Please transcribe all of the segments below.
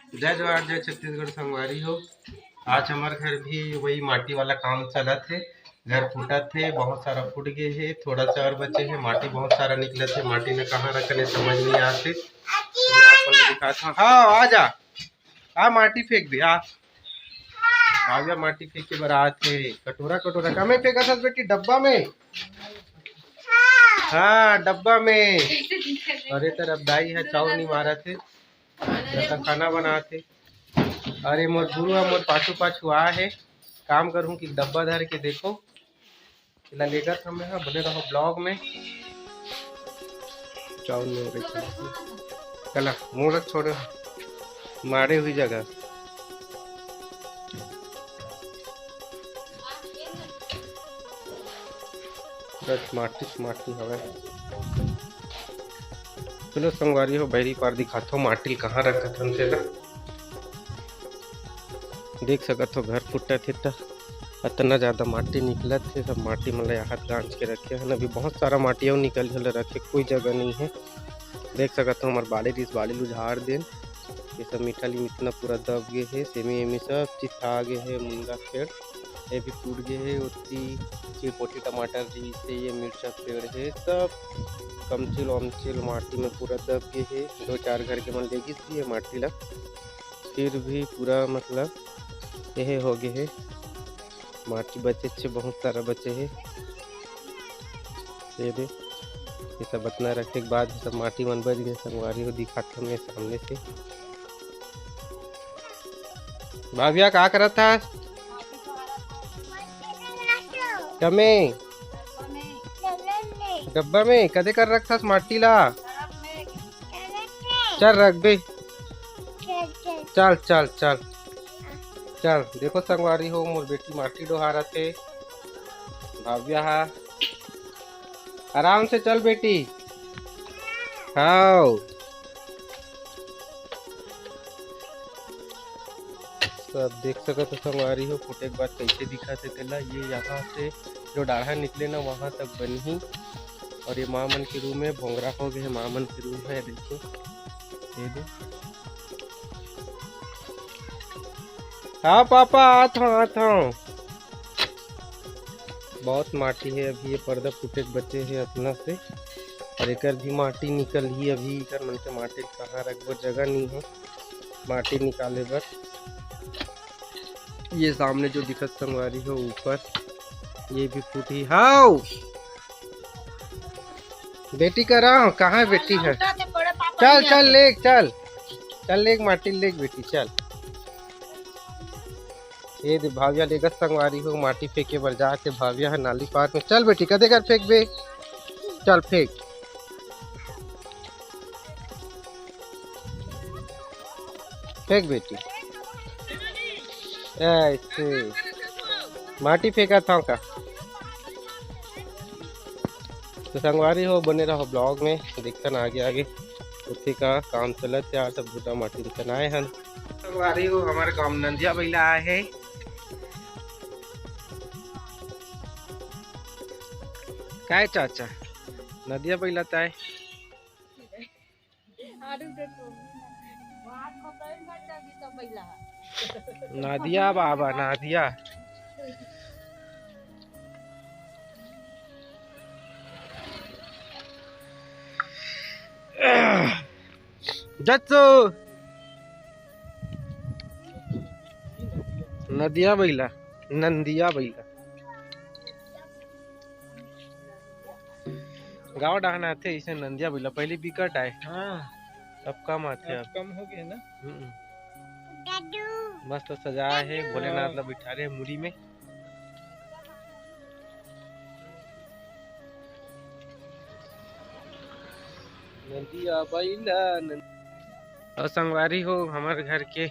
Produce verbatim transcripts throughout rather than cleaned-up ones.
जय जोहार, जय छत्तीसगढ़ संगवारी हो। आज हमर घर भी वही माटी वाला काम चलत हे, घर फूटत हे, बहुत सारा फूट गए हे, थोड़ा सा और बचे हे, माटी बहुत सारा निकलत हे, माटी ने कहाँ रखने समझ नहीं आते। तो मैं आप मन ल दिखात हूँ। हाँ, आ जा, आ माटी फेंक दे, आ। भाविया माटी फेंके बर आत हे, कटोरा कटोरा। का में फेंकत हस बेटी, डब्बा में? हाँ, डब्बा में। अरे, तर अब दाई ह चाउर नहीं मारत हे। जब तक खाना बनात हे। अरे मोर गुरु ह मोर पाछू पाछू आ हे, काम करहूँ कि डब्बा धर के देखो। एला लेगत हमें ह, बने रहो ब्लॉग में। चाउर नहीं हो रही। कला मोर छोड़े, मारे हुई जगह। बस माटी से माटी हवे। चलो संगवारी हो, बहरी पार दिखाथो माटी ल कहाँ रखत हन तेला। देख सकत हो घर फुटत हे त अतना ज्यादा माटी निकलत हे, सब माटी मन ल हाथ गांज के रखे हन। अभी बहुत सारा माटी अउ निकल हल रखे, कोई जगह नहीं है। देख सकत हो हमर बाली रिस, बाली ल उझार देन। ये सब मीठा लीम इतना पूरा दब गे हे, सेमी एमी सब चीज खा गे हे, मुनगा पेड़ ये भी टूट गे हे। ओती चिरपोटी टमाटर रिहिसे, ये मिर्चा पेड़ हे, सब कमचिल वमचिल माटी में पूरा दब गे हे। दो चार घर के मन ले गिस भी हे माटी ला, फिर भी पूरा मतलब यही हो गे हे। माटी बचे छे, बहुत सारा बचे हे। ये दे, ये सब अतना रखे के बाद सब माटी मन बच गए। संगवारी हो दिखात हमें सामने से। भाविया का करत हस? कमे डब्बा में कदे कर रखथस माटी ला? चल रख बे। चल चल चल चल। देखो संगवारी हो, मोर बेटी माटी डोहारत हे। भाविया हा, आराम से चल बेटी। हाव। सब देख सकत हो संगवारी हो, फूटे के बाद कैसे दिखत हे तेला। ये यहाँ से जो डाढ़ा निकले ना, वहाँ तक बनही। और ये माँ मन के रूम है, भोंगरा हो गए माँ मन के रूम है। देखो, ये दे। हाँ पापा, आत हूँ, आत हूँ। बहुत माटी है, अभी ये पर्दा फूटे के बचे है अतना से। और एकर भी माटी निकल ही, अभी एकर मन के माटी कहाँ रखबो, जगह नहीं है माटी निकाले बर। ये सामने जो दिखत संगवारी हो ऊपर, ये भी फूटी। हाव बेटी करा, कहाँ है बेटी है? चल चल लेग, चल चल लेग माटी लेग बेटी, चल। ये दे भाविया लेगत संगवारी हो माटी फेंके बर जात हे। भाविया है नाली पार में। चल बेटी, कदे कर फेंक बे, चल फेंक। फेंक बेटी। ऐसे माटी फेंका था का? तो संगवारी हो, बने रहो ब्लॉग में, देखथन आगे आगे उठे का काम चलत यार। सब भूटा माटी में तनाए हन। संगवारी हो, हमारे गांव नंदिया बैला आए है। काय चाचा, नदिया बैला ताए। नदिया बाबा, नदिया। जच्चो। नदिया बैला, नंदिया बैला। गाँव डहन आथे इसे नंदिया बैला, पहले बिकट आए। हाँ। अब कम आथे अब। कम हो गए ना। हम्म। मस्त सजाए हे, भोलेनाथ ला बिठा रहे मुड़ी में। नंदिया बैला नंद-, और संगवारी हो, हमर घर के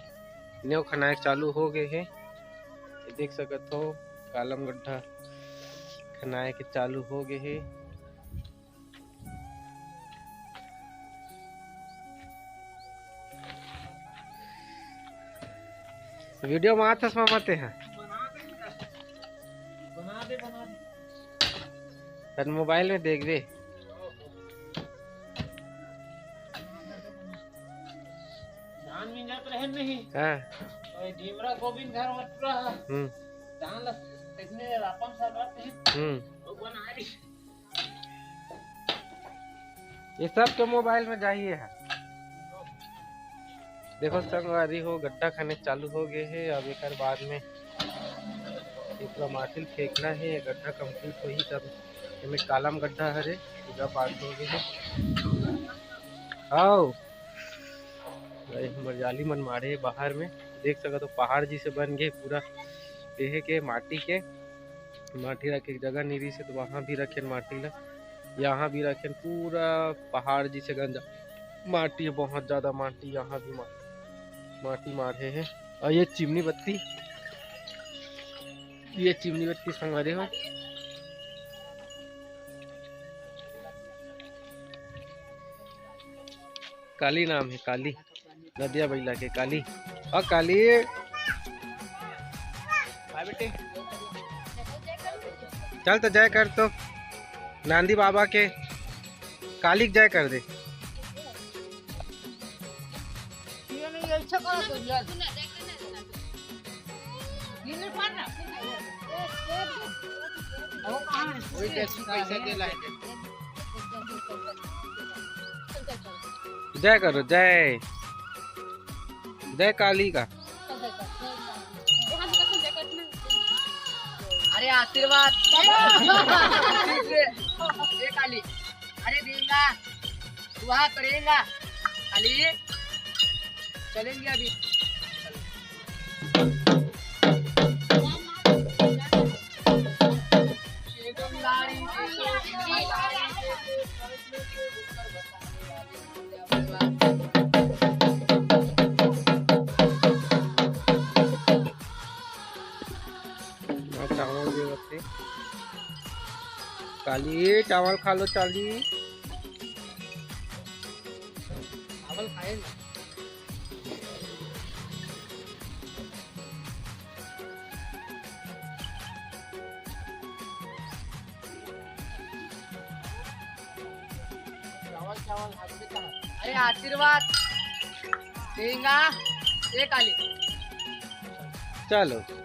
नेव खनाए चालू हो गए हे। ये देख सकत हो, कालम गड्ढा खनाए के चालू हो गए हे। वीडियो में आथस मामा ते हैं। तन मोबाइल में देख दे। हाँ। अरे, भीमराव गोविंद घर में पूरा है। हम्म। धान ला कितने रापम सा करते हैं? हम्म। वो बना रही। ये सब के मोबाइल में जाही है। देखो संगवारी हो, गड्ढा खने चालू हो गए है। अब एकर बाद में पूरा माटी फेंकना है, गड्ढा कंप्लीट होही तब। एमे कालम गड्ढा हरे, पूरा पास हो गए है। आओ, अरे हमर जाली मन माढ़े बाहर में, देख सकत हो पहाड़ जैसे बन गए पूरा। एहे के माटी के, माटी रखे के जगह नइ रहिस हे, तो वहाँ भी रखेन माटी ला, यहाँ भी रखेन। पूरा पहाड़ जैसे गंजा माटी हे, बहुत ज्यादा माटी। यहाँ भी मा-, माटी माढ़े हे। और ये चिमनी बत्ती, ये चिमनी बत्ती संगवारी हो, काली नाम है, काली। नदिया बइला के काली। ओ काली। हाँ बेटे। चल तो जय कर तो। नांदी बाबा के काली के जय कर दे। वही कैसे पैसा दे लाए। जय करो, जय। जय काली का। अरे आशीर्वाद। ठीक से। जय काली। अरे देंगा। दुआ करेगा। काली। चलेंगे अभी। चावल दे बच्चे। काली, चावल खा लो, चाली। चावल खाए ना। चावल, चावल, हाथ में चावल। अरे, आशीर्वाद देंगा, ये काली। चलो।